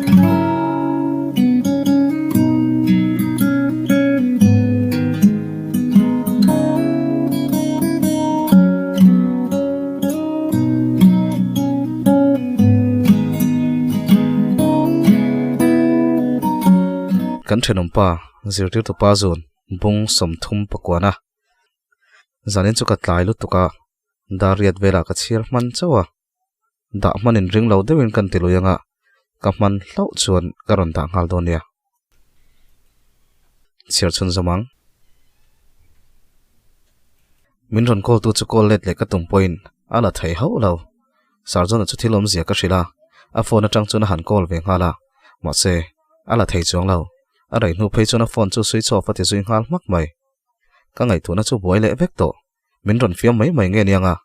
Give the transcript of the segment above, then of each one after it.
Kan thenawmpa zirtirtu pa zun bung 30 pakuana zanin chu ka tlai lutuk a dar riat velah ka chhiar hman chauh a. Dah hmanin ring lo deuhin kan ti lui anga ka hman hlauh chuan ka rawn dah nghal dawn nia. Chhiar chhun zawm ang. Min rawn call tu chu call let leh ka tum pawhin a la thei hauh lo. Sarjona chu thil awmzia ka hrilh a, a phone atang chuan a han call ve nghal a, mahse a la thei chuang lo. A rei hnu phei chuan a phone chu switch off a ti zui nghal hmak mai. Ka ngaihtuahna chu buai leh vek tawh. Min rawn fiam mai mai nge niang a,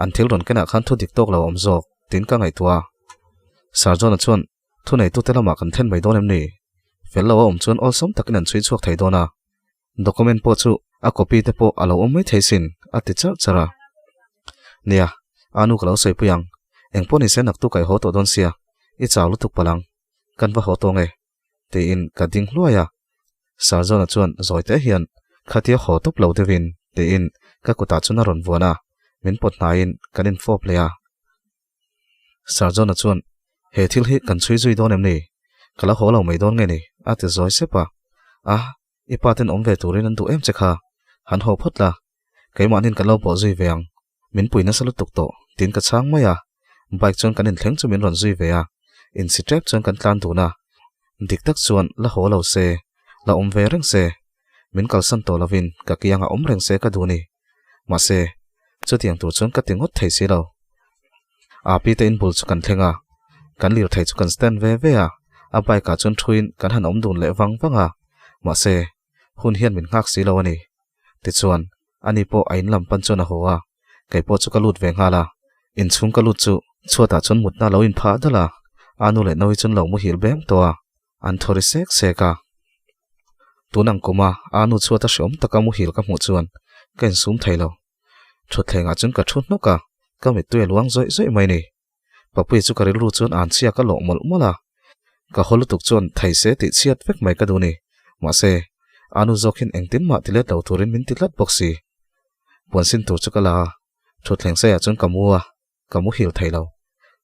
an thil rawn kenah khan thu dik tawk lo a awm zawk tiin ka ngaihtuah a. Sir John-a chuan, Thuneitute lamah kan thlen mai dawn em ni? Fel lo a awm chuan awlsam takin an chhui chhuak thei dawn a. Document pawh chu a copy te pawh a lo awm mai thei sin, a ti charh charh a. Nia, a nu ka lo sawipui ang. Engpawh nise naktu ka i haw tawh dawn sia, i chau lutuk palh ang. Kan va haw tawng e. Tiin ka ding hluai a. Sir John-a chuan zawi teh hian, Khatia haw tawp lo deuhin, tiin ka kutah chuan a rawn vuan a, min pawt hnaiin kan infawp leh a. Sir John-a chuan, He thil hi kan chhui zui dawn em ni? Ka la haw lo mai dawn nge ni? a ti zawi sep a. A, i pa ten awm ve turin an duh em che kha? Han haw phawt la, keimahnin kan lo bawh zui ve ang. Min pui nasa lutuk tawh, tiin ka chhang mai a. Bike chuan kan inthleng chu min rawn zui ve a, insi tep chuan kan tlan dun a. Dik tak chuan la haw lo se, la awm ve reng se, min kalsan tawh lovin ka kiangah awm reng se ka duh ni. Mahse, chutiang tur chuan ka ti ngawt thei si lo. Api te inbul chu kan thleng a, kan lirthei chu kan stand ve ve a, a bike ah chuan thuin kan han awm dun leh vang vang a. Mahse, hun hian min nghak si lo a ni. Tichuan, Ani pawh a in lam pan chuan a haw a, kei pawh chu ka lut ve nghal a. Inchhung ka lut chu chhuatah chuan mutna lo inphah dal a, a nu leh Naui chuan lo muhil beng tawh a, an thaw ri sek sek a. Tun ang kuma a nu chhuata hreawm taka muhil ka hmuh chuan ka insum thei lo. Thutthlengah chuan ka thu hnawk a, ka mittui a luang zawih zawih mai ni. Papuia chu ka rilru chuan an chhia ka lawh mawlh mawlh a, ka haw lutuk chuan thei se tih chhiat vek mai ka duh ni. Mahse, a nu zawk hian engtin mah ti let lo turin min ti tlat bawk si. Puan sin tur chu ka la a, thutthleng saiah chuan ka mu a, ka muhil thei lo.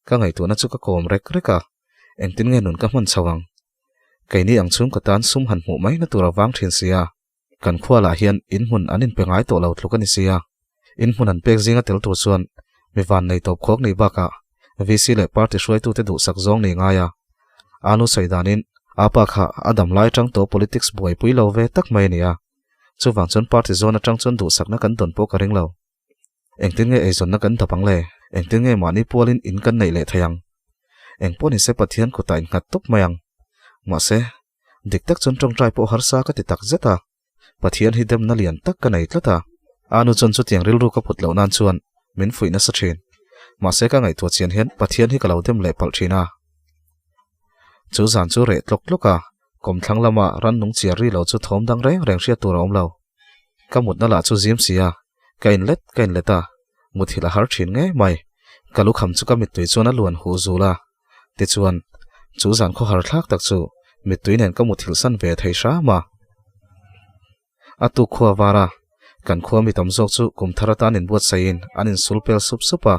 Ka ngaihtuahna chu ka kawm rek rek a, engtin nge nun ka hman chho ang? Keini ang chhung ka tan sum han hmuh mai na tur a vang thin si a. Kan khualah hian in hmun an inpe ngai tawh lo tluk a ni sia. In hmun an pek zinga tel tur chuan mi van nei tawp khawk nih bakah VC leh party hruaitute duhsak zawng ni ngai a. Anu sawi danin a pa kha a dam lai atang tawh politics buaipui lo ve tak mai a ni a. Chuvang chuan party zawn atang chuan duhsakna kan dawn pawh ka ring lo. Engtin nge eizawnna kan dap ang le? Engtin nge mahni pualin in kan neih leh thei ang? Eng pawh nise Pathian kutah innghat tawp mai ang. Mahse, dik tak chuan tawngtai pawh harsa ka ti tak zet a. Pathian hi demna lian tak ka nei tlat a. Anu chuan chutiang rilru ka put loh nan chuan min fuih nasa thin. Mahse ka ngaihtuah chian hian Pathian hi ka lo dem leh palh thin a. Chu zan chu reh tlawk tlawk a, kawmthlang lama rannung chiar ri lo chu thawm dang reng reng hriat tur a awm lo. Ka mutna lah chu zim si a, Ka inlet ka inlet a, muthilh a har thin ngei mai. Ka lukham chu ka mittui chuan a luan huh zul a. Tichuan, chu zan khawhar thlak tak chu mittui nen ka muthilh san ve thei hram a. A tuk khua var a, kan khua mi tam zawk chu kum thar atan inbuatsaihin an insul pel sup sup a.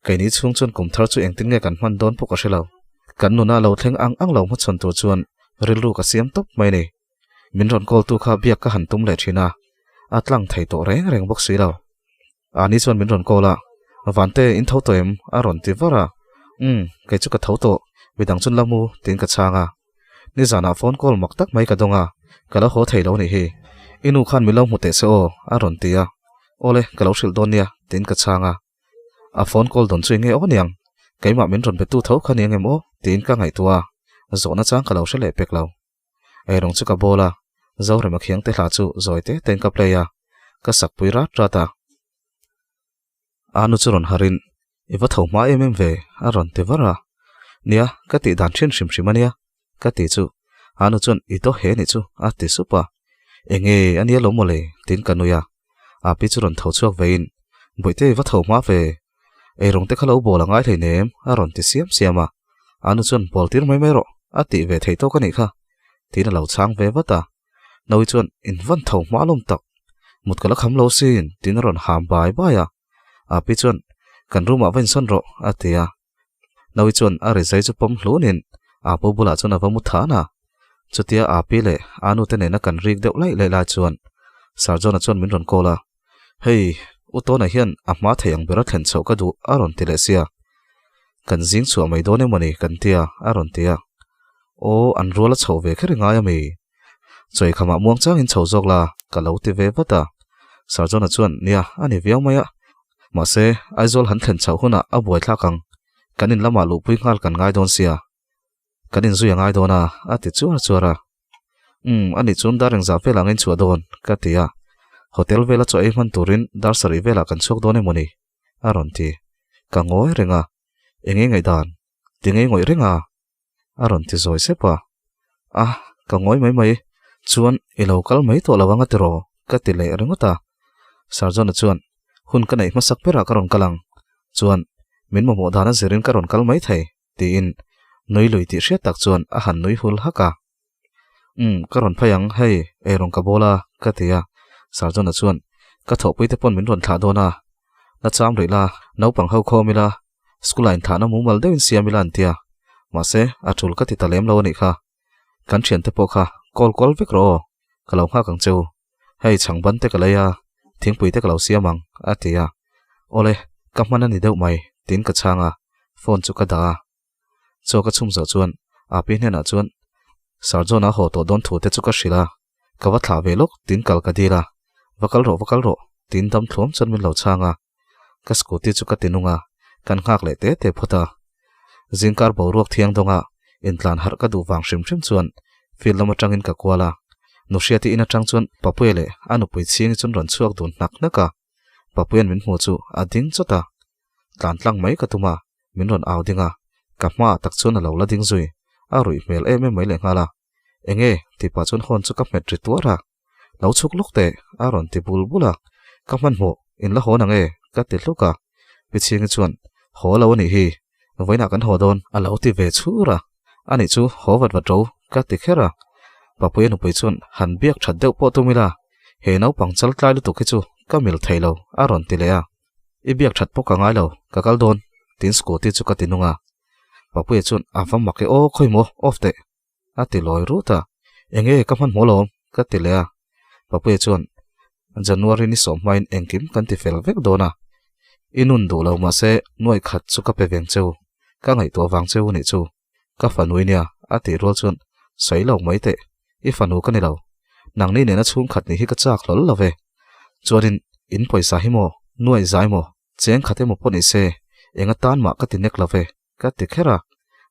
Keini chhung chuan kum thar chu engtin nge kan hman dawn pawh ka hre lo. Kan nuna lo thleng ang ang lo hmachhawn tur chuan rilru ka siam tawp mai ni. Min rawn call tu kha biak ka han tum leh thin a, a tlang thei tawh reng reng bawk si lo. Ani chuan min rawn call a, Vante, in tho tawh em? a rawn ti var a. Umm, kei chu ka tho tawh, midang chuan la mu, tiin ka chhang a. Nizanah phone call mak tak mai ka dawng a, ka lo haw thei lo nih hi. I nu khan min lo hmu teh se aw, a rawn ti a. Awle, ka lo hrilh dawn nia, tiin ka chhang a. A phone call dawn chu enge aw niang? Keimah min rawn betu tho kha ni ang em aw? tiin ka ngaihtuah a, zawhna chang ka lo hre leh pek lo. Eirawng chu ka bawl a, Zorema khiang te hla chu zawi te tein ka play a, ka sak pui rat rat a. Anu chu rawn harin, I va tho hma em em ve, a rawn ti var a. Nia, ka tih dan thin hrim hrim a nia, ka ti chu. Anu chuan, I daw he nih chu, a ti sup a. Enge a nia lo mawle, tiin ka nui a. Api chu rawn tho chhuak vein, Bawihte i va tho hma ve, eirawng te kha lo bawl a ngai hleinem, a rawn ti siam siam a. Anu chuan, Bawl tir mai mai rawh, A tih ve thei tawk a nih kha, tiin a lo chhang ve vat a. Naui chuan, In van tho hma lawm tak, mut ka la kham lo sin, tiin a rawn ham bai bai a. Api chuan, Kan room ah va insawn rawh, a ti a. Naui chuan a rizai chu pawm hlunin Apu bulah chuan a va mu than a. Chutia Api leh Anu te nena kan rik deuh laih laih lai chuan Sir John-a chuan min rawn call a, Hei, U Tawna hian a hma thei ang bera thlen chhoh ka duh a rawn ti leh sia. Kan zing chhuah mai dawn emawni kan tia a rawn ti a. Aw, an rual a chhoh ve kher i ngai ami? Chawi khamah muang changin chho zawk la, ka lo ti ve vat a. Sir John-a chuan, Nia, a ni viau mai a. Mahse, Aizawl han thlen chhoh hunah a buaithlak ang. Kan in lamah luhpui nghal kan ngai dawn sia. Kan inzui a ngai dawn a, a ti chuar chuar a. Umm, a nih chuan dar engzah velah ang inchhuah dawn? ka ti a. Hotel vela chaw ei hman turin dar sarih velah kan chhuak dawn emawni? a rawn ti. Ka ngawi reng a. Enge ngaihdan? Ti ngei ngawih reng a? A rawn ti zawi sep a. A, ka ngawi mai mai. Chuan i lo kal mai tawh lo ang a tiraw? ka ti leh ringawt a. Sir John-a chuan, Hun ka neih hmasak berah ka rawn kal ang. Chuan, min mamawh dan a zirin ka rawn kal mai thei, tiin nui lui tih hriat tak chuan a han nui hul hak a. Umm, ka rawn phei ang, hei, eirawng ka bawl a, ka ti a. Sir John-a chuan, Ka thawhpui te pawn min rawn thlah dawn a. La cham rih la, naupang ho khawm ila, school-ah inthlahna mumal deuhin siam ila an ti a. Mahse, a tul ka ti ta lem lo a nih kha. Kan thiante pawh kha call kual vek rawh aw, ka lo nghak ang che u. Hei, chhang ban te ka lei a, thingpui te ka lo siam ang, a ti a. Awle, ka hman a ni deuh mai, tiin ka chhang a, phone chu ka dah a. Chaw ka chhum zawh chuan Api hnenah chuan Sir John-a haw tawh dawn thu te chu ka hrilh a, ka va thlah ve lawk tiin kal ka dil a, va kal rawh va kal rawh tiin dam thluam chuan min lo chhang a, ka scooty chu ka ti nung a, kan nghak leh te te phawt a. Zingkar boruak thiang dawnga intlan harh ka duh vang hrim hrim chuan field lam atangin ka kual a, Nuhriati in atang chuan Papuia leh a nupui chhingi chuan rawn chhuak dun hnak hnak a, Papuia'n min hmu chu a ding chawt a, tlan tlang mai ka tum a, min rawn au ding a, ka hmaah tak chuan a lo la ding zui, a ruih hmel em em mai leh nghal a, Enge? tih pah chuan horn chu ka hmet ri tuar a, Lo chhuk lawk teh, a rawn ti bul bul a, Ka hmanhmawh, in la hawn ang e, ka ti hluk a, Pichhingi chuan, Haw lo a nih hi, vawiinah kan haw dawn, a lo ti ve chhur a, Anih chu, haw vat vat ro, ka ti kher a, Papuia nupui chuan han biak that deuh pawh tum ila, he naupang chal tlai lutuk hi chu ka mil thei lo, a rawn ti leh a. I biak that pawh ka ngai lo, ka kal dawn, tiin scooty chu ka ti nung a. Papuia chuan a va mak e aw khawi maw, off teh, a ti lawi rut a. Enge ka hmanhmawh lawm, ka ti leh a. Papuia chuan January ni sawm hmain engkim kan ti fel vek dawn a, i nun duh lo mahse nuaih khat chu ka pe veng cheu, ka ngaihtuah vang cheu nih chu, ka fanu i nia, a tih rual chuan sawi lo mai teh, i fanu ka ni lo, nangni nena chhungkhat nih hi ka chak hlawl lo ve. Chuanin in pawisa hi maw, nuaih zai maw, cheng khat emaw pawh ni se, eng atan mah ka ti nek lo ve, ka ti kher a,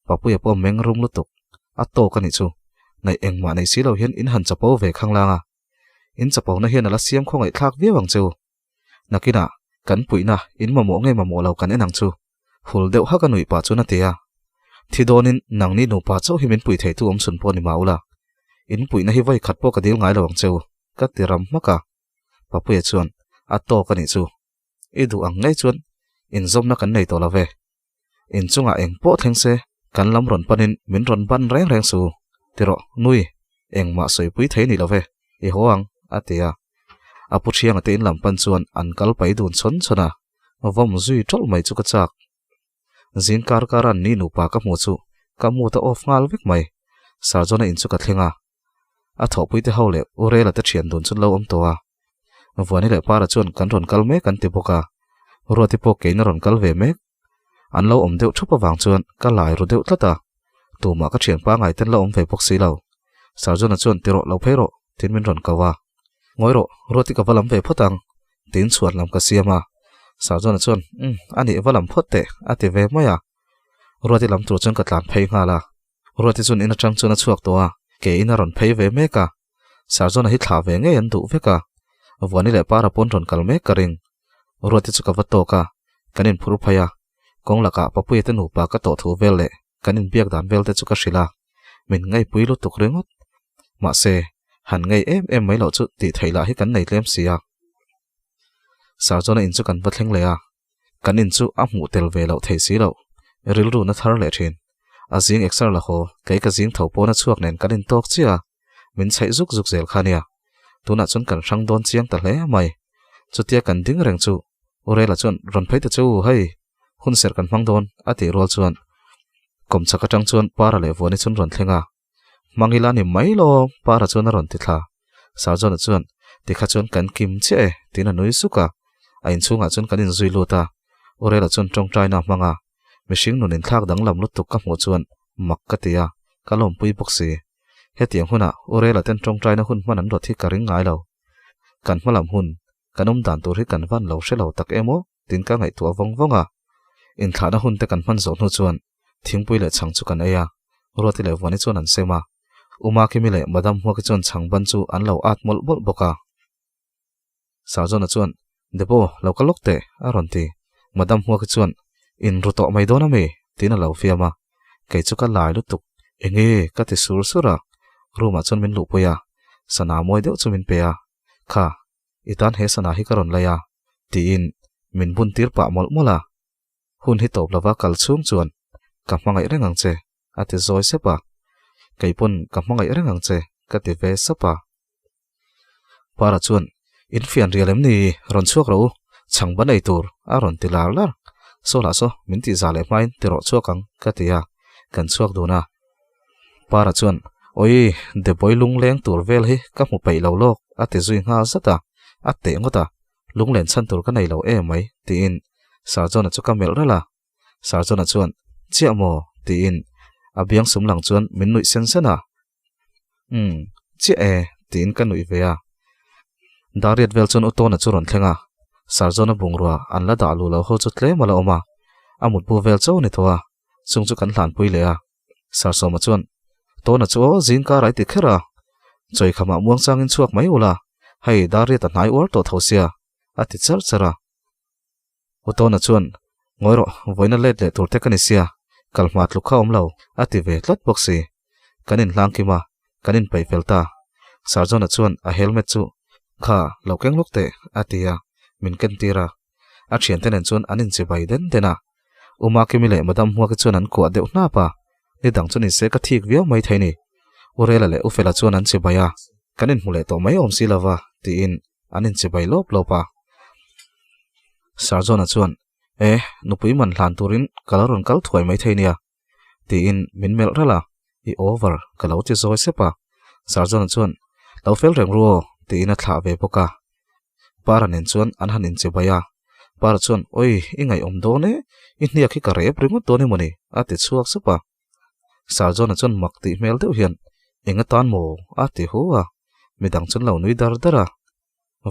Papuia pawh meng rum lutuk, a tawk a nih chu, ngaih engmah nei si lo hian in han chapo ve khanglang a, in chapona hian a la siam khawngaihthlak viau ang cheu. Nakinah kan puihna in mamawh nge mamawh lo kan en ang chu, hul deuh hak a nuih pah chuan a ti a. Thi dawnin nangni nupa chauh hi min pui theitu awm chhun pawh ni mah ula, in puihna hi vawi khat pawh ka dil ngai lo ang cheu, ka ti ram hmak a. Papuia chuan, A tawk a nih chu, i duh ang ngei chuan inzawmna kan nei tawh lo ve. Inchungah eng pawh thleng se kan lam rawn panin min rawn ban reng reng su. Ti rawh, nui, engmah sawipui thei ni lo ve, i haw ang, a ti a. A pu Thianga te in lam pan chuan an kal pai dun chhawn chhawn a, vawm zui tawlh mai chu ka chak. Zing kar kara ni nupa ka hmuh chu ka mood a off nghal vek mai. Sir John-a in chu ka thleng a, a thawhpui te ho leh U Rela te thian dun chu an lo awm tawh a. Vuani leh Para chuan kan rawn kal mek an ti bawk a, Ruati pawh keiin a rawn kal ve mek. An lo awm deuh thup avang chuan ka lai ru deuh tlat a, tumah ka thian pangai ten la awm ve bawk si lo. Sir John-a chuan ti rawh lo phei rawh tiin min rawn ko a, Ngawi rawh, Ruati ka va lam ve phawt ang tiin chhuan lam ka siam a. Sir John-a chuan umm a nih va lam phawt teh a ti ve mai a. Ruati lam tur chuan ka tlan phei nghal a. Ruati chuan in atang chuan a chhuak tawh a, ke in a rawn phei ve mek a. Sir John-a hi thlah ve ngei an duh vek a, Vuani leh Para pawn rawn kal mek ka ring. Ruati chu ka va tawk a, kan inphur phei a, kawng lakah Papuia te nupa ka tawh thu vel leh kan inbiak dan vel te chu ka hrilh a, min ngaihpui lutuk ringawt. Mahse, han ngei em em mai loh chu tih theih lah hi kan nei tlem si a. Sir John-a in chu kan va thleng leh a, kan in chu a hmuh tel ve loh thei si loh, rilru na thar leh thin. A zing exer la haw, kei ka zing tho pawn a chhuak nen kan intawk chiah a, min chhaih zuk zuk zel kha nia. Tunah chuan kan hrang dawn chiang ta hle mai. Chutia kan ding reng chu Urela chuan rawn phei ta che u hei, hun serh kan hmang dawn a tih rual chuan kawmchhak atang chuan Para leh Vuani chuan rawn thleng a. Hmang ila ni mai lo, Para chuan a rawn ti thla. Sarjona chuan tikha chuan kan kim chiah e tiin a nui suk a. A inchhungah chuan kan inzui lut a, Urela chuan tawngtaina a hmang a. Mihring nun inthlak danglam lutuk ka hmuh chuan mak ka ti a, ka lawmpui bawk si. Hetiang hunah Urela ten tawngtaina hun hman an rawt hi ka ring ngai lo. Kan hmalam hun, kan awm dan tur hi kan van lo hre lo tak em aw tiin ka ngaihtuah vawng vawng a. Inthlahna hun te kan hman zawh hnu chuan thingpui leh chhang chu kan ei a, Ruati leh Vuani chuan an sem a. Uma Kimi leh Madam Hmuaki chuan chhang ban chu an lo at mawlh mawlh bawk a. Sarjona chuan, Debo, lo ka lawk teh, a rawn ti. Madam Hmuaki chuan, In ru tawh mai dawn a mi? tiin a lo fiam a. Kei chu ka lai lutuk, Enge? ka ti sur sur a. Room ah chuan min luhpui a, sana mawi deuh chu min pe a. Kha, i tan he sana hi ka rawn lei a, tiin min bun tir pah mawlh mawlh a. Hun hi tawp lova kal chhung chuan ka hmangaih reng ang che, a ti zawi sep a. Kei pawn ka hmangaih reng ang che, ka ti ve sap a. Para chuan, In fian rial em ni? Rawn chhuak rawh u, chhang ban ei tur, a rawn ti lar lar. Saw lah saw, min tih za leh hmain ti rawh chhuak ang, ka ti a, kan chhuak dun a. Para chuan, Awii, Deboi lungleng tur vel hi ka hmu peih lo lawk, a ti zui nghal zat a, a teh ngawt a, lunglen chhan tur ka nei lo em mai, tiin Sarjona chu ka melh ralh a. Sarjona chuan, Chiah maw? tiin a biang sum lang chuan min nuih sen sen a. Umm, chiah e, tiin ka nuih ve a. Dariat vel chuan Utawna chu rawn thleng a, Sarjona bungrua an la dah luh lo ho chu tlem a la awm a, a mutbu vel chauh a ni tawh a, chung chu kan hlanpui leh a. Sarsawma chuan, Tawna chu aw, zing kar ai ti kher a, chawikhamah muangchangin chhuak mai ula, hei Dariat a hnai uar tawh tho sia, a ti char char a. Utawna chuan, Ngawi rawh, vawiina let leh tur te ka ni sia, kal hma tluk kha awm lo, a ti ve tlat bawk si. Kan inhlang kim a, kan inpeih fel ta. Sarjona chuan a helmet chu, Kha, lo keng lawk teh, a ti a, min ken tir a. A thiante nen chuan an inchibai den den a. Uma Kimi leh Madam Hmuaki chuan an kuah deuh hnap a, ni dang chu ni se ka thik viau mai thei ni. Urela leh Ufela chuan an chibai a, Kan inhmu leh tawh mai awm si lova, tiin an inchibai lawp lawp a. Sarjona chuan, E, nupui man hlan turin ka lo rawn kal thuai mai thei nia, tiin min melh ralh a, I over, ka lo ti zawi sep a. Sarjona chuan, Lo fel reng ru aw, tiin a thlah ve bawk a. Para nen chuan an han inchibai a. Para chuan, Oi, i ngaihawm dawn e, i hniak hi ka rep ringawt dawn emaw ni, a ti chhuak sup a. Sarjona chuan mak tih hmel deuh hian, Eng atan maw? a ti hu a. Midang chuan lo nui dar dar a.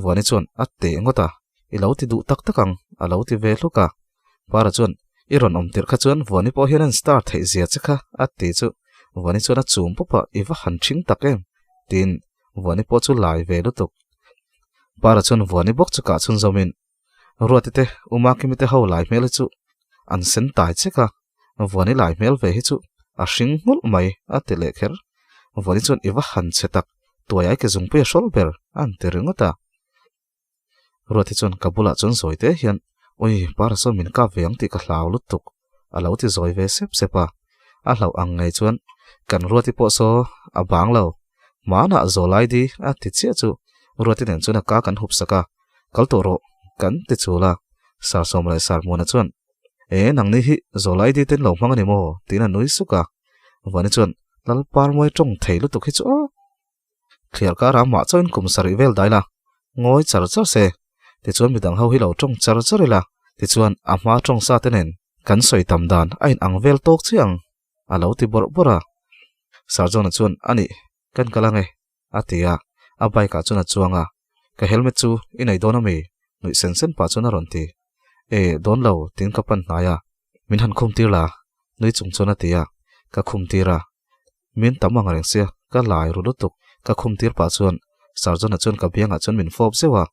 Vuani chuan a teh ngawt a, I lo ti duh tak tak ang, a lo ti ve hluk a. Para chuan, I rawn awm tirh kha chuan Vuani pawh hian an star theih zia che kha, a ti chu. Vuani chuan a chum pawp a, I va han ṭhing tak em? tiin Vuani pawh chu lai ve lutuk. Para chuan Vuani bawk chu kah chhunzawmin, Ruati te, Uma Kimi te ho lai hmel hi chu an sen tai chek a, Vuani lai hmel ve hi chu a hring nghulh mai, a ti leh kher. Vuani chuan i va han chhe tak, tuai ai ke zungpui a hrawl ber, a han ti ringawt a. Ruati chuan ka bulah chuan zawi te hian, Ui, Para sawn min kap ve ang tih ka hlau lutuk, a lo ti zawi ve sep sep a. A hlauh ang ngei chuan, Kan Ruati pawh saw a bang lo, hmanah zawlai di, a ti chiah chu Ruati nen chuan a ka kan hup sak a. Kal tawh rawh, kan ti chul a. Sar Sawma leh Sar Muana chuan, E, nangni hi Zawla ID ten lo hmang a ni maw? tiin a nui suk a. Vani chuan, Lal Parmuai tawng thei lutuk hi chu aw. Thliar kar ah mah chauhin kum sarih vel dai la, ngawi char char se. Tichuan midang ho hi lo tawng char char ila, tichuan a hma tawng sa te nen kan sawi tam dan a inang vel tawk chiah ang, a lo ti bawrh bawrh a. Sir John-a chuan, Anih, kan kal ange. A ti a, a bike ah chuan a chuang a, Ka helmet chu i nei dawn ami? Nuih sen sen pah chuan a rawn ti. E, dawn lo, tiin ka pan hnai a, Min han khum tir la, nui chung chuan a ti a, ka khum tir a. Min tam ang reng sia, ka lai ru lutuk, ka khum tir pah chuan Sarjona chuan ka biangah chuan min fawp zeuh a,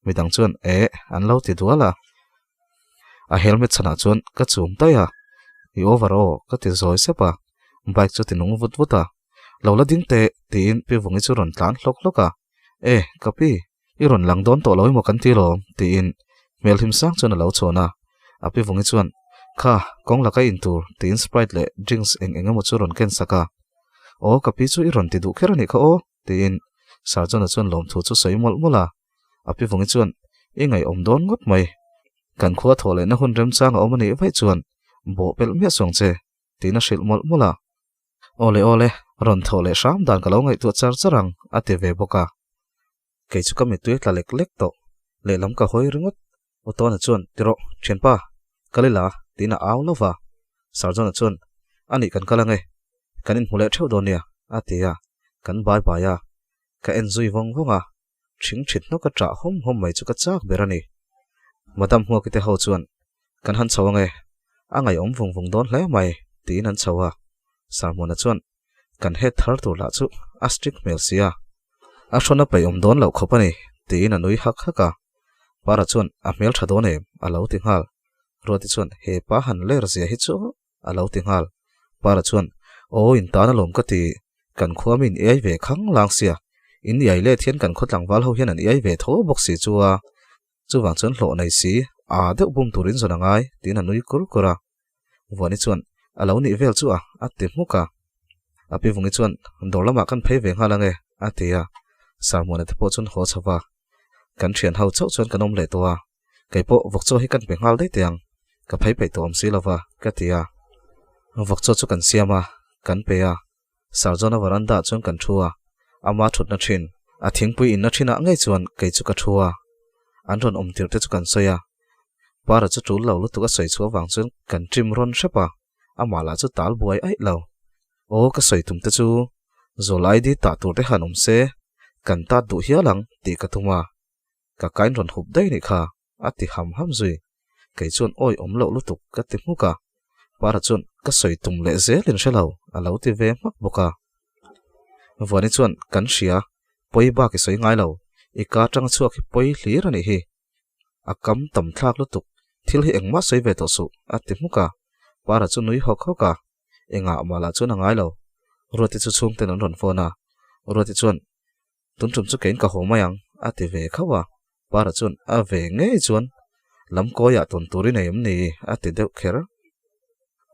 midang chuan E, an lo ti dual a. A helmet chhanah chuan ka chum daih a, I over aw, ka ti zawi sep a, bike chu a ti nung vut vut a. Lo la ding teh, tiin Pi Vungi chu rawn tlan hlawk hlawk a. E, ka pi, i rawn lang dawn tawh lo emaw kan ti lawm, tiin hmel hlim sang chuan a lo chhawn a. A Pi Vungi chuan, Kha, kawng laka in tur, tiin Sprite leh drinks eng eng emaw chu rawn ken sak a. Aw, ka pi chu i rawn ti duh kher a nih kha aw, tiin Sir John-a chuan lawmthu chu sawi mawlh mawlh a. A pi vungi chuan, I ngaihawm dawn ngawt mai. Kan khua thawh lehna hun remchang a awm a nih vaih chuan bawh pelh miah suang che, tiin a hrilh mawlh mawlh a. Awle awle, rawn thawh leh hram dan ka lo ngaihtuah char char ang, a ti ve bawk a. Kei chu ka mittui a tla lek lek tawh. Lehlam ka hawi ringawt. Utawna chuan, Ti rawh, thianpa, kal ila, tiin a au lo va. Sarjona chuan, A nih kan kal ange, kan inhmu leh theuh dawn nia, a ti a. Kan bai bai a. Ka en zui vawng vawng a. Thing thit hnawk a ṭah hawm hawm mai chu ka chak ber a ni. Madam Hmuaki te ho chuan, Kan han chho ange, a ngaihawm vung vung dawn hle mai, tiin an chho a. Sarhmuana chuan, Kan het thar tur lah chu a strict hmel sia, a hrawn a peih awm dawn loh khawp a ni, tiin a nui hak hak a. Para chuan, A hmel tha dawn em? a lo ti nghal. Ruati chuan, He pa han ler zia hi chu a lo ti nghal. Para chuan, Aw, in tan alawm ka ti, kan khua mi in iai ve khang lang sia, in iai let hian kan khaw tlangval ho hian an iai ve tho bawk si chu a, chuvang chuan hlawh nei si, aa deuh bum turin zawn a ngai, tiin a nui kur kur a. Vuani chuan, A lo nih vel chu a, a ti hmuk a. A pi Vungi chuan, Dawr lamah kan phei ve nghal ange, a ti a. Sarmuana te pawh chuan haw chho va. Kan thian ho chauh chuan kan awm leh tawh a. Kei pawh vawkchaw hi kan pe nghal daih teh ang, ka phei peih tawh awm si lo va, ka ti a. Vawkchaw chu kan siam a, kan pe a. Sarjona veranda ah chuan kan thu a, ama thutna thin, a thingpui inna thinah ngei chuan kei chu ka thu a. An rawn awm tirh te chu kan sawi a. Para chu tul lo lutuk a sawi chhuah vang chuan kan trim rawn hrep a, amah lah chu tal buai aih lo. Aw ka sawi tum te chu zawl ID tah tur te han awm se, kan tat duh hial ang tih ka tum a. Ka kain rawn hup daih nih kha, a ti ham ham zui. Kei chuan awi awm loh lutuk ka ti hmuk a. Para chuan ka sawi tum leh zel in hre lo, a lo ti ve hmak bawk a. Vuani chuan kan hria, pawi bak i sawi ngai lo, i ka atanga chhuak hi pawi hlir a nih hi. A kam tam thlak lutuk, thil hi engmah sawi ve tawh suh, a ti hmuk a. Para chu nui hawk hawk a, engah mah lah chuan a ngai lo. Ruati chu chhungten an rawn phone a, Ruati chuan Tun tum chu keiin ka haw mai ang, a ti ve khauh a. Para chuan a ve ngei chuan lam kawiah tawn tur i nei em ni? a ti deuh kher.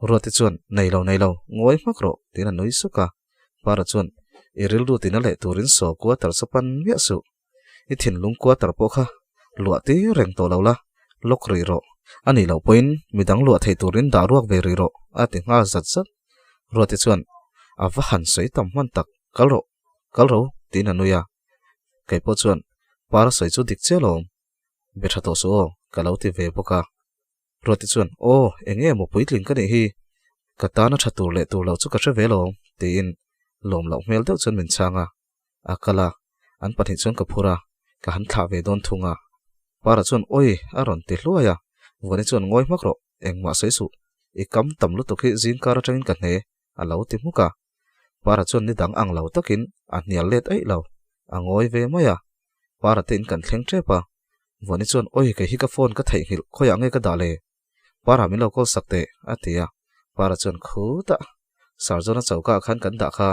Ruati chuan Nei lo, nei lo, ngawi hmak rawh, tiin a nui suk a. Para chuan I rilru tina leh turin saw quarter chu pan miah suh. I thinlung quarter pawh kha luah tir reng tawh lo la, lock rih rawh. A nih loh pawhin midang luah theih turin dah ruak ve rih rawh, a ti nghal zat zat. Ruati chuan A va han sawi tam hman tak, kal rawh. Kal ro, tiin a nui a. Kei pawh chuan, Para sawi chu dik chiah lawm. Be tha tawh suh aw, ka lo ti ve bawk a. Ruati chuan, Aw, eng nge maw puitling ka nih hi? Ka tana tha tur leh tur loh chu ka hre ve lawm, tiin lawm loh hmel deuh chuan min chhang a. A kal a, an pahnih chuan ka phur a, ka han thlah ve dawn thung a. Para chuan, Awi, a rawn ti hluai a. Vuani chuan, Ngawi hmak rawh, engmah sawi suh. I kam tam lutuk hi zingkar atangin ka hne, a lo ti hmuk a. Para chuan ni dang ang lo takin a hnial let aih lo, a ngawi ve mai a. Para te in kan thleng tep a. Vuani chuan Awi kei hi ka phone ka theihnghilh khawiah nge ka dah le? Para min lo call sak teh a ti a. Para chuan Khutah Sarjona choka ah khan kan dah kha,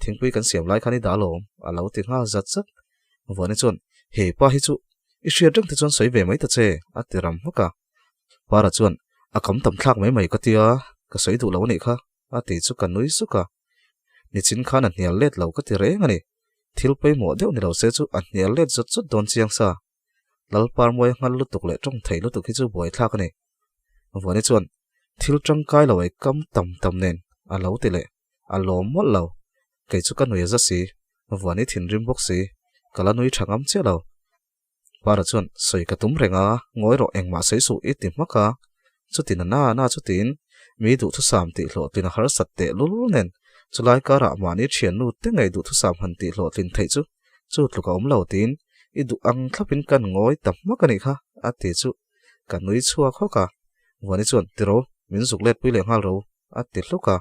thingpui kan siam lai khan i dah alawm a lo ti nghal zat zat. Vuani chuan He pa hi chu i hriat reng te chuan sawi ve mai ta che a ti ram hmak a. Para chuan A kam tam thlak mai mai ka tia, ka sawi duh lo anih kha. A ti chu ka nui suk a. Nichin khan a hnial let lo ka ti reng a ni. Thil pawimawh deuh ni lo se chu a hnial let zawt zawt dawn chiang sa. Lalparmuaia nghal lutuk leh tawng thei lutuk hi chu buaithlak a ni. Vuani chuan thil tangkai lo ei kam tam tam nen a lo ti leh. A lawm mawlh lo. Kei chu ka nui a za si. Vuani thinrim bawk si. Ka la nui tha ngam chiah lo. Para chuan, Sawi ka tum reng a, ngawi rawh engmah sawi suh i ti hmak a. Chutin a na na chutin mi duhthusam tih hlawhtlin a harsat teh lul nen chulai karah mahni thiannu te ngei duhthusam han tih hlawhtlin theih chu chu tluk a awm lo tiin i duh ang thlapin kan ngawi ta hmak a nih kha a ti chu ka nui chhuak hawk a. Vuani chuan, Tiro, min zuk let pui leh nghal ro a ti hluk a.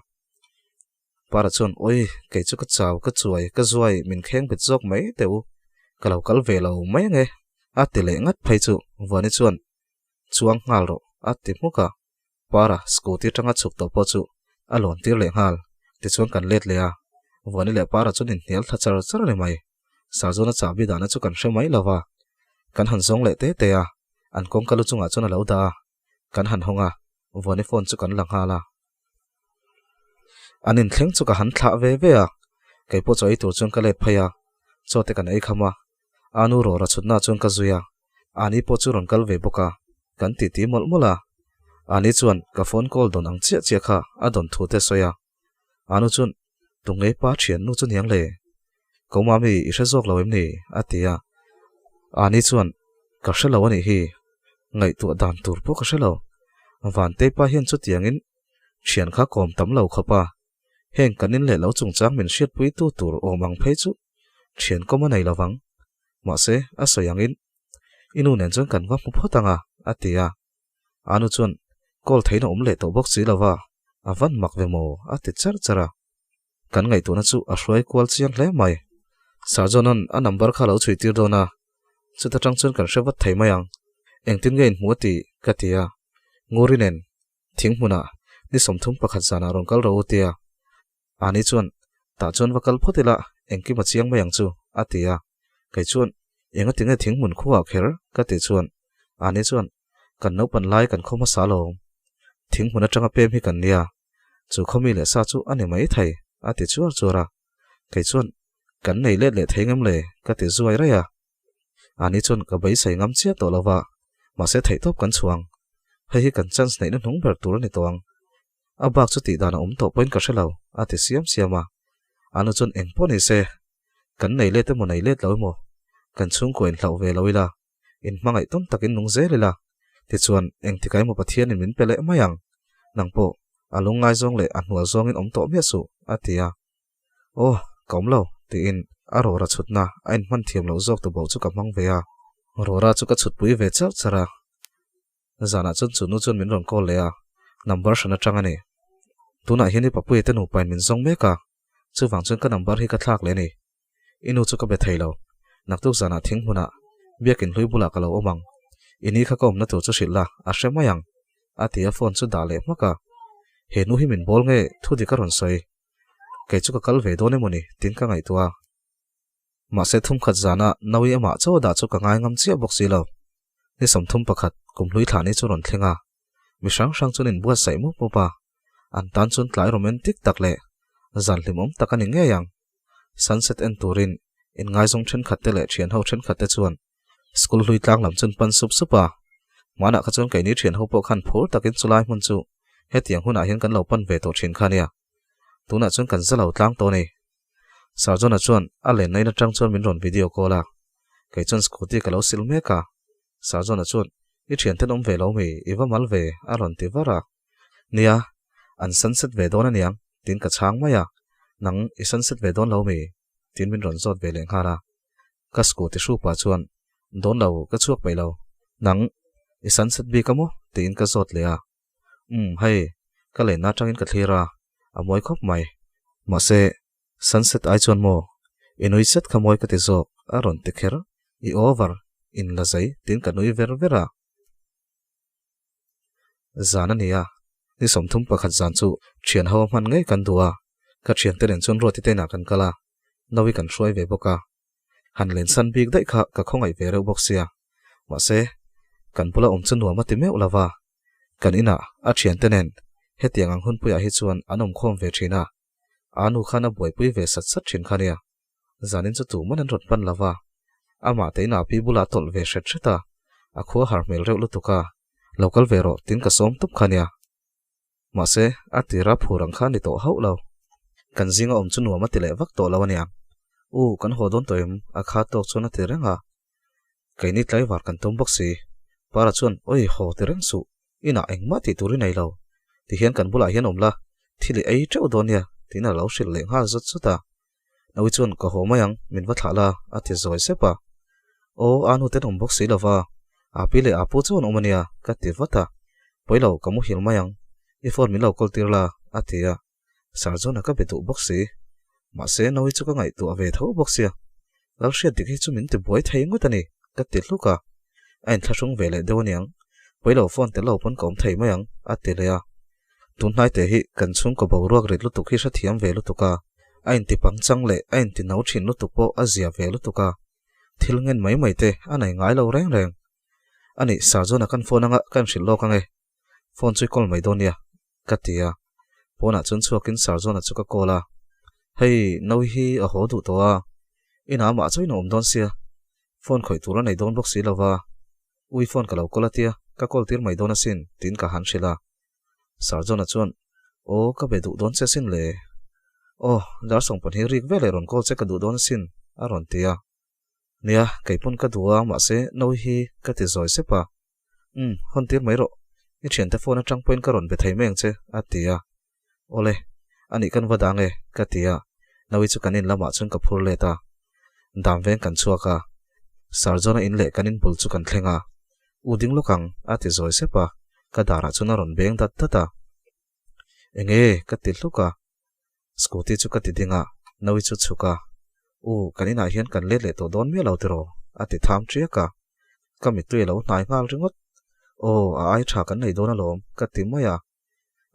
Para chuan, Awi, kei chu ka chau, ka chuai, ka zuai, min kheng bet zawk mai teh u, ka lo kal ve lo mai ange, a ti leh ngat phei chu Vuani chuan, Chuang nghal rawh, a ti hmuk a. Para scooty atanga chhuk tawh pawh chu a lawn tir leh nghal, tichuan kan let leh a. Vuani leh Para chuan inhnial thla char char a ni mai. Sarzawna chahbi dahna chu kan hre mai lo va, kan han zawng leh te te a, an kawngka lu chungah chuan a lo dah a, kan han hawng a. Vuani phone chu kan la nghal a. An inthleng chu ka han thlah ve ve a, kei pawh chaw ei tur chuan ka let phei a, chaw te kan ei kham a, Anu rawra chhutna chuan ka zui a, Ani pawh chu rawn kal ve bawk a, kan titi mawlh mawlh a. Ani chuan ka phone call dawn ang chiah chiah kha a dawn thu te a sawi a. Anu chuan, Tunge pa thian nu chu niang le? Ko mami i hre zawk lo em ni? a ti a. Ani chuan, Ka hre lo a nih hi, ngaihtuah dan tur pawh ka hre lo. Vantei pa hian chutiangin thian kha kawm tam lo khawp a, heng kan in leh lo chungchang min hriatpui tu tur awm ang phei chu thian kawm a nei lo vang. Mahse, a sawi angin i nu nen chuan kan va hmu phawt ang a, a ti a. Anu chuan call theihna awm leh tawh bawk si lo va, a van mak ve maw? a ti char char a. Kan ngaihtuahna chu a hruai kual chiang hle mai. Sir John-a'n a number kha a lo chhui tir dawn a, chuta tang chuan kan hre vat thei mai ang. Engtin nge inhmu a tih? ka ti a. Nguri nen thing hmunah ni 31 zanah rawn kal rawh u tia. Ani chuan, Tah chuan va kal phawt ila, engkim a chiang mai ang chu, a ti a. Kei chuan, Engati nge thing hmun khuaah kher? ka ti chuan, Ani chuan, Kan naupan lai kan khaw hmasa alawm. Thing hmun atanga pem hi kan nia. Chu khawmi leh sa chu a ni mai thei, a ti chuar chuar a. Kei chuan, Kan nei let leh thei ngem le? ka ti zuai raih a. Ani chuan ka beisei ngam chiah tawh lo va, mahse theihtawp kan chhuang. Hei hi kan chance neihna hnung ber tur a ni tawh ang. A bak chu tih dan a awm tawh pawhin ka hre lo, a ti siam siam a. Anu chuan eng pawh ni se, kan nei let emaw nei let lo emaw, kan chhungkua in hlauh ve lo ila, in hmangaih tawn takin nung zel ila, tichuan engtikah emaw Pathianin min pe leh mai ang, nang pawh a lungngai zawng leh a hnual zawngin awm tawh miah suh, a ti a. Aw, ka awm lo, tiin a rawra chhutna a inhman thiam loh zawk tu bo chu ka hmang ve a. Rawra chu ka chhutpui ve charh charh a. Zanah chuan chu nu chuan min rawn call leh a, number hran atang a ni. Tunah hian i papuia te nupain min zawng mek a, chuvang chuan ka number hi ka thlak leh a ni. I nu chu ka be thei lo. Naktuk zanah thing hmunah biakin hlui bulah ka lo awm ang. I ni kha ka awmna tur chu hrilh la, a hre mai ang, a ti a phone chu dah leh hmak a. He nu hi min bawl nge thu dik a rawn sawi. Kei chu ka kal ve dawn emaw ni tiin ka ngaihtuah a. Mahse thumkhat zana Naui amah chaw dah chu ka ngai ngam chiah bawk si lo. Ni 31 kum hlui thlah ni chu rawn thleng a, mi hrang hrang chuan inbuatsaih mup mup a, an tan chuan tlai romantic tak leh zan hlimawm tak a ni ngei ang. Sunset en turin inngaizawng thenkhat te leh thianho thenkhat te chuan school hlui tlang lam chuan pan sup sup a, hmanah kha chuan keini thianho pawh khan phur takin chulai hmun chu hetiang hunah hian kan lo pan ve tawh thin kha a nia. Tunah chuan kan za lo tlang tawh a ni. Sir John-a chuan a lenna in atang chuan min rawn video call a, kei chuan scooty ka lo sil mek a. Sir John-a chuan, I thianten awm ve lo mi, i va mal ve, a rawn ti var a. Nia, an sunset ve dawn aniang, tiin ka chhang mai a. Nang, i sunset ve dawn lo mi? tiin min rawn zawt ve leh nghal a. Ka scooty hru pah chuan, Dawn lo, ka chhuak peih lo. Nang, i sunset bik a maw? tiin ka zawt leh a. Umm, hei, ka lenna atangin ka thlir a, a mawi khawp mai. Mahse, sunset ai chuan maw, i nui set kha mawi ka ti zawk, a rawn ti kher, i over, in la zai tiin ka nui ver ver a. Zan a ni a, ni 31 zan chu thian ho a hman ngei kan duh a, ka thiante nen chuan Ruati te inah kan kal a, Naui kan hruai ve bawk a. Han lensan bik daih kha ka khawngaih ve reuh bawk sia. Mahse, kan bula awm chu nuam a ti meuh lo va. Kan inah a thiante nen hetiang ang hunpuiah hi chuan an awmkhawm ve thin a, a nu khan a buaipui ve sat sat thin kha nia. Zanin chu tuman an rawn pan lo va, amah te inah pi bulah a tawlh ve hret hret a, a khua har hmel reuh lutuk a, lo kal ve rawh tiin ka sawm tup kha nia. Mahse, a tira phur ang kha ni tawh hauh lo. Kan zinga awm chu nuam a ti leh vak tawh lo aniang. U, kan haw dawn tawh em? A kha tawk chuan a ti reng a. Keini tlaivar kan tum bawk si. Para chuan, Oi, haw ti reng suh. Inah engmah tih tur i nei lo. Tihian kan bulah hian awm la, thil i ei teuh dawn nia, tiin a lo hrilh leh nghal zut zut a. Naui chuan, Ka haw mai ang, min va thlah la, a ti zawi sep a. Aw, a nu ten awm bawk si lo va, a pi leh a pu chuan awm a nia, ka ti vat a. Pawi lo, ka muhil mai ang, i phone min lo call tir la, a ti a. Sir chuan a ka be duh bawk si. Mahse, Naui chu ka ngaihtuah ve tho bawk sia. Lalhriat dik hi chu min ti buai thei ngawt a ni, ka ti hluk a. A inthlahrung ve leh deuh aniang. Pawi lo phone tel lo pawn ka awm thei mai ang, a ti leh a. Tun hnaite hi kan chhungkaw boruak rit lutuk hi hrethiam ve lutuk a, a inti pangchang leh a inti no thin lutuk pawh a zia ve lutuk a, thil ngen mai mai te a nei ngai lo reng reng. A nih, Sir John-a kan phone anga kan hrilh lawk ange. Phone chu i call mai dawn nia, ka ti a. Pawnah chuan chhuakin Sir John-a chu ka call a. Hei, no hi a haw duh tawh a. Inah amah chuan a awm dawn sia. Phone khawih tur a nei dawn bawk si lo va. Ui phone ka lo call a tia, ka call tir mai dawn asin, tiin ka han hrilh a. Sir John-a chuan, Aw, ka be duh dawn che asin le. Aw, dar sawngpawn hi rik veleh rawn call che ka duh dawn asin, a rawn ti a. Nia, kei pawn ka duh a, mahse, no hi ka ti zawi sep a. Umm, hawn tir mai rawh. I thiante phone atang pawhin ka rawn be thei mai ang che, a ti a. Awle, anih kan va dang e, ka ti a. Nawi chu kan in lamah chuan ka phur let a. Dam veng kan chhuak a. Sir John-a in leh kan in bul chu kan thleng a. U ding lawk ang, a ti zawi sep a. Ka darah chuan a rawn beng dat dat a. Enge? ka ti hluk a. Scooty chu ka ti ding a, Nawi chu chhuk a. U, kan inah hian kan let leh tawh dawn miah lo tiraw? a ti tham ṭiak a. Ka mittui a lo hnai nghal ringawt. Aw, a ai ṭha kan nei dawn alawm, ka ti mai a.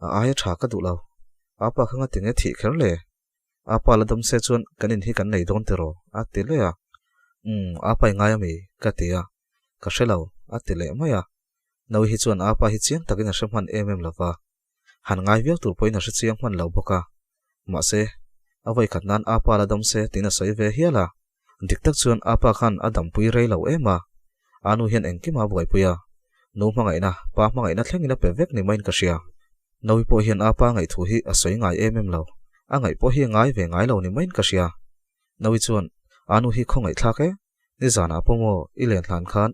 A aia ṭha ka duh lo. Apa kha nga tinge thih kher le? Apa la dam se chuan kan in hi kan nei dawn tiraw? a ti leh a. Umm, apa i ngai ami? ka ti a. Ka hre lo, a ti leh mai a. Nawi hi chuan apa hi chiang takin a hre hman em em lo va. Han ngai viau tur pawhin a hre chiang hman lo bawk a. Mahse, a vawi khat nan apa la dam se tiin a sawi ve hial a. Dik tak chuan apa khan a dampui rei lo em a. A nu hian engkim a buaipui a. Nu hmangaihna, pa hmangaihna thlengin a pe vek ni maiin ka hria. Nawi pawh hian apa ngaihthu hi a sawi ngai em em lo. A ngaih pawh hi a ngai ve ngai lo ni maiin ka hria. Nawi chuan, A nu hi khawngaihthlak e. Nizanah pawh maw i len hlan khan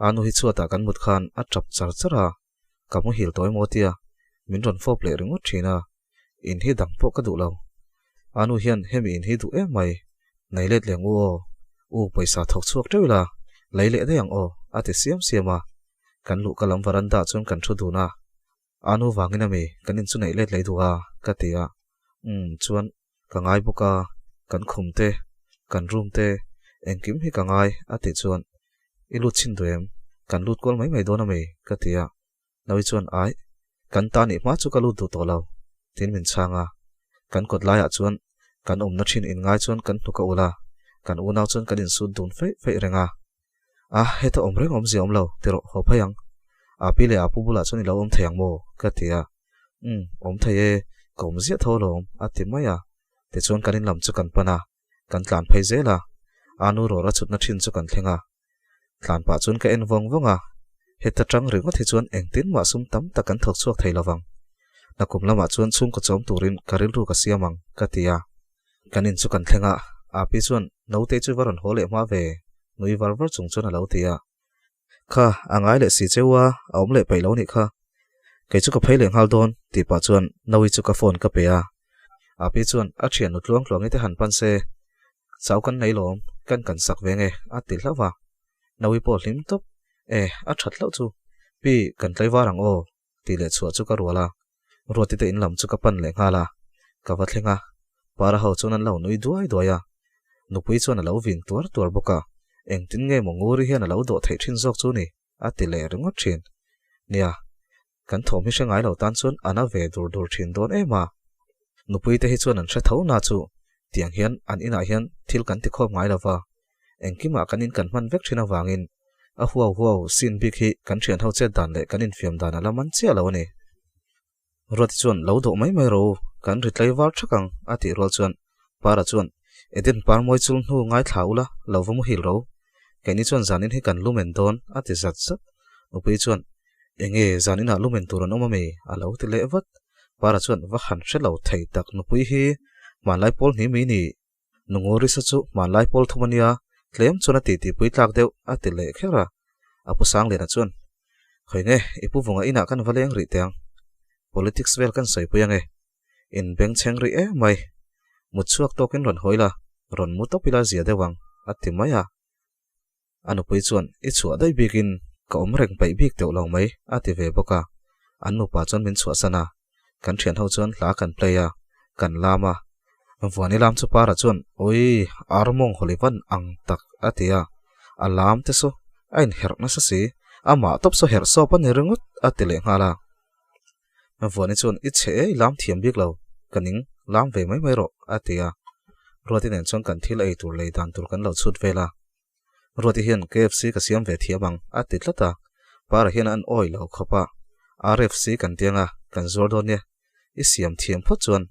a nu hi chhuatah kan mut khan a tap char char a, ka muhil tawi maw tia min rawn fawp leh ringawt thin a, in hi dang pawh ka duh lo. A nu hian hemi in hi duh em mai, nei let leng u aw, u pawisa thawk chhuak teuh ila, lei leh daih ang aw, a ti siam siam a. Kan luhka lam varanda chuan kan thu dun a, A nu vangin ami kan in chu neih let lei duh a, ka ti a. Umm, chuan ka ngai bawk a, kan khum te, kan room te, engkim hi ka ngai, a tih chuan, I lut chhin duh em? Kan lut kual mai mai dawn ami? ka ti a. Nawi chuan, Aih, kan ta nih hma chu ka lut duh tawh lo, tiin min chhang a. Kan kawt laiah chuan kan awmna thin in ngai chuan kan hnuk a ulh a, kan unau chuan kan insut dun feih feih reng a. A, heta awm reng awmzia awm lo, ti rawh, haw phei ang. A pi leh a pu bulah chuan i lo awm thei ang maw? ka ti a. Umm, awm thei e, ka awm ziah tho alawm, a ti mai a. Tichuan kan in lam chu kan pan a, kan tlan phei zel a. A nu rawra chhutna thin chu kan thleng a. Tlan pah chuan ka en vawng vawng a, heta tang ringawt hi chuan engtin mah sum tam tak kan thawk chhuak thei lovang. Nakum lamah chuan chhungkaw chawm turin ka rilru ka siam ang, ka ti a. Kan in chu kan thleng a, Api chuan naute chu va rawn haw leh hma ve, nui var var chung chuan a lo ti a. Kha, a ngai leh si cheu a, a awm leh peih lo nih kha. Kei chu ka phei leh nghal dawn, tih pah chuan Naui chu ka phone ka pe a. Api chuan a thiannu tluang tluangi te han pan se, Chau kan nei lawm, kan kan sak ve nge, a ti hlauh va. Naui pawh hlim tawp, E, a that hlauh chu. Pi, kan tlaivar ang aw, tih leh chhuah chu ka rual a. Ruati te in lam chu ka pan leh nghal a, ka va thleng a, Para ho chuan an lo nui duai duai a, nupui chuan a lo vin tuar tuar bawk a, engtin nge maw Nguri hian a lo dawh theih thin zawk chu ni, a ti leh ringawt thin. Nia, kan thawm hi hre ngai lo tan chuan a na ve dur dur thin dawn em a, nupui te hi chuan an hre tho na chu, tiang hian an inah hian thil kan ti khawp ngai lo va, engkimah kan in kan hman vek thin avangin a huau huau sin bik hi kan thian ho chet dan leh kan infiam dan a la man chiah lo a ni. Ruati chuan lo dawh mai mai ro, kan ri tlai var thak ang a tih rual chuan Para chuan Eden par mawi chul hnu ngaithla ula lo va muhil ro, keini chuan zanin hi kan lumen dawn a ti zat zat. Nupui chuan Enge zaninah lumen tur an awm ami? a lo ti leh vat. Para chuan va han hre lo thei tak nupui hi hmanlai pawl hni mi ni Nungurisa chu hmanlai pawl thum a nia, tlem chuan a titipui tlak deuh a ti leh kher a. A pu Sangliana chuan, Khawi nge, i pu vunga inah kan va leng rih teh ang. Politics vel kan sawipui ange. In bengchheng rih em mai. Mut chhuak tawkin rawn hawi la, rawn mu tawp ila zia deuh ang, a ti mai a. A nupui chuan, I chhuah daih bikin ka awm reng peih bik teuh lo mai, a ti ve bawk a. An nupa chuan min chhuahsan a. Kan thianho chuan hla kan play a, kan lam a. Vuani lam chu Para chuan, Awii, Armawng Holivan ang tak, a ti a. A lam te saw a inherh nasa si, amah tawp saw herh sawp a ni ringawt, a ti leh nghal a. Vuani chuan, I chhe e, i lam thiam bik lo, ka ning, lam ve mai mai rawh, a ti a. Ruati nen chuan kan thil ei tur lei dan tur kan lo chhut vel a. Ruati hian KFC ka siam ve thiam ang, a ti tlat a. Para hian an awi lo khawp a. RFC kan ti anga kan zuar dawn nia, i siam thiam phawt chuan.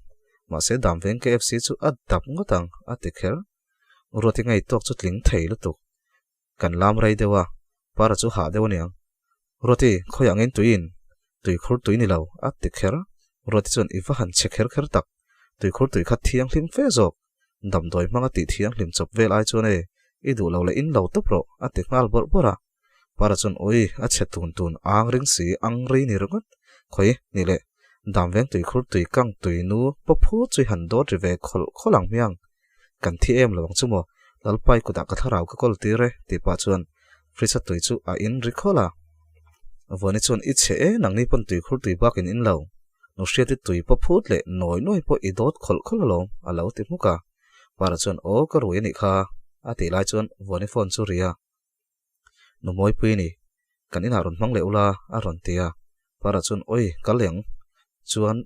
Mahse Damveng KFC chu a dap ngawt ang, a ti kher. Ruati ngei tawk chu tling thei lutuk. Kan lam rei deuh a, Para chu hah deuh aniang. Ruati, khawiah ngei tuiin tuikhur tui ni lo, a ti kher. Ruati chuan i va han che kher kher tak, tuikhur tui kha thianghlim fe zawk, damdawi hmanga tih thianghlim chawp vel ai chuan e, i duh lo leh in lo tawp rawh, a ti nghal bawrh bawrh a. Para chuan ui, a chhe tun tun ang ring si, ang ri ni ringawt. Khawi, ni leh, damveng tuikhur tui kang tui nu pawp hu chu i han dawt ri ve khawlh khawlh ang hmiang. Kan thi em lo ang chu maw, Lalpai kutah ka thlarau ka kawl tir e, tih pah chuan fridge a tui chu a in ri khawlh a. Vuani chuan i chhe e, nangni pawn tuikhur tui bakin in lo. Nu hriati tui pawp phut leh nawi nawi pawh i dawt khawlh khawlh alawm, a lo ti hmuk a. Para chuan aw ka rui a nih kha, a tih lai chuan Vuani phone chu ri a. Nu Mawipui ni, kan inah rawn hmang leh ula, a rawn ti a. Para chuan awi, kal leh ang. Chuan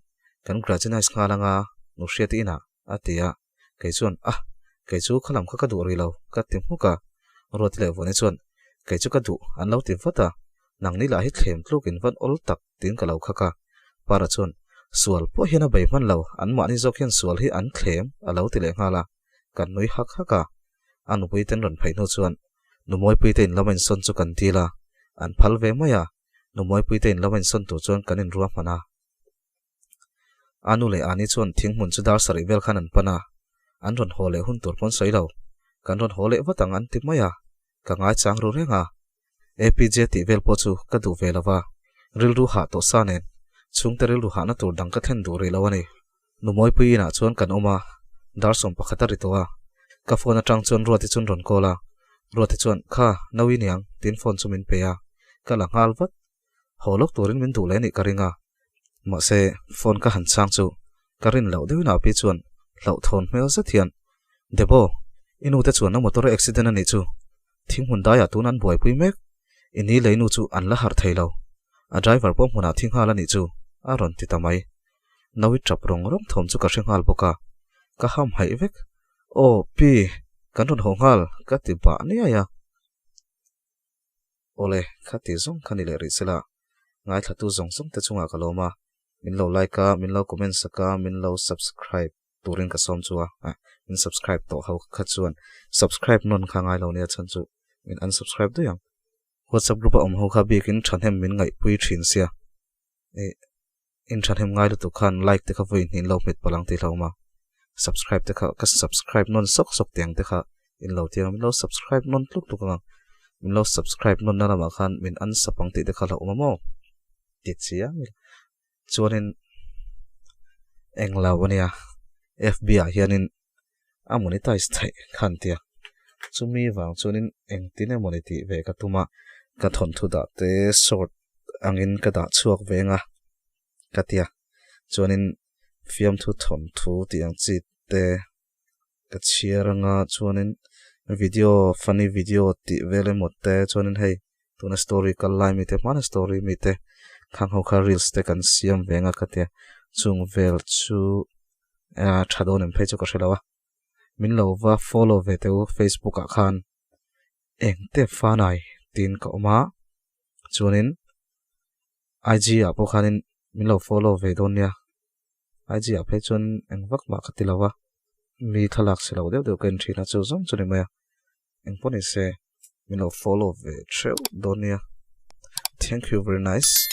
kan graduanize nghal anga nu hriati inah, a ti a. Kei chuan, Ah, kei chu khalam kha ka duh rih lo, ka ti hmuk a. Ruati leh Vuani chuan, Kei chu ka duh, an lo ti vat a. Nangni lah hi thlem tlukin van awl tak, tiin ka lo khak a. Para chuan, Sual pawh hian a bei hman lo, anmahni zawk hian sual hi an thlem, a lo ti leh nghal a. Kan nui hak hak a. A nupui ten rawn pheih hnu chuan, Nu Mawipuite in lama insawn chu kan dil a, an phal ve mai a. Nu Mawipuite in lama insawn tur chuan kan inruah hman a. A nu leh Ani chuan thing hmun chu dar sarih vel khan an pan a, an rawn haw leh hun tur pawn sawi lo. Kan rawn haw leh vat ang an ti mai a, ka ngaichang ru reng a. APJ tih vel pawh chu ka duh ve lo va, rilru hah tawh sa nen chhungte rilru hahna tur dang ka thlen duh rih lo a ni. Nu Mawipui inah chuan kan awm a, dar 11 a ri tawh a. Ka phone atang chuan Ruati chuan rawn call a, Ruati chuan, Kha, Naui niang, tiin phone chu min pe a, ka la nghal vat. Haw lawk turin min duh leh anih ka ring a, mahse phone ka han chhang chu ka rin loh deuhin a pi chuan hlauhthawn hmel zet hian, Debo, i nute chuan a motor a accident anih chu, thing hmun daiah tun an buaipui mek, i ni lei nu chu an la harh thei lo, a driver pawh hmunah thi nghal anih chu, a rawn ti ta mai. Naui tap rawng rawng thawm chu ka hre nghal bawk a, ka ham haih vek. Aw, pi, kan rawn haw nghal, ka ti bah niai a. Awle, kha ti zawng kha ni leh rih sela, ngaithlatu zawng zawng te chungah ka lawm a, min lo like a, min lo comment sak a, min lo subscribe turin ka sawm chu a, min subscribe tawh ho kha chuan subscribe nawn kha ngai lo nia chhan chu min unsubscribe daih ang. WhatsApp group a awm ho kha bikin thahnem min ngaihpui thin sia, ih in thahnem ngai lutuk khan like te kha vawi hnih in lo hmet palh ang tih hlauhawm a, subscribe te kha ka subscribe nawn sawk sawk tih ang te kha in lo ti ang min lo subscribe nawn tluk tluk ang min lo subscribe nawn na lamah khan min unsub ang tih te kha hlauhawm a maw ti chiang ila chuanin englo ania fb ah hianin a monetize theih khan tia chumi vang chuanin engtin emaw ni tih ve ka tum a ka thawnthu dah te short angin ka dah chhuak veng a ka tia chuanin fiamthu thawnthu tih ang chi te ka chhiar anga chuanin video funny video tih vel emaw te chuanin hei tuna story kal lai mite hmana story mite khang ho kha reels te kan siam veng a ka tia chung vel chu tha dawn em phei chu ka hre lo a min lo va follow ve teh u facebook ah khan eng te fanai tiin ka awm a chuanin IG ah pawh khanin min lo follow ve dawn nia IG ah phei chuan eng vak mah ka ti lo a mi thlalak si lo deuh deuh ka en thin a chu zawng chu ni mai a eng pawh ni se min lo follow ve theuh dawn nia thank you very nice.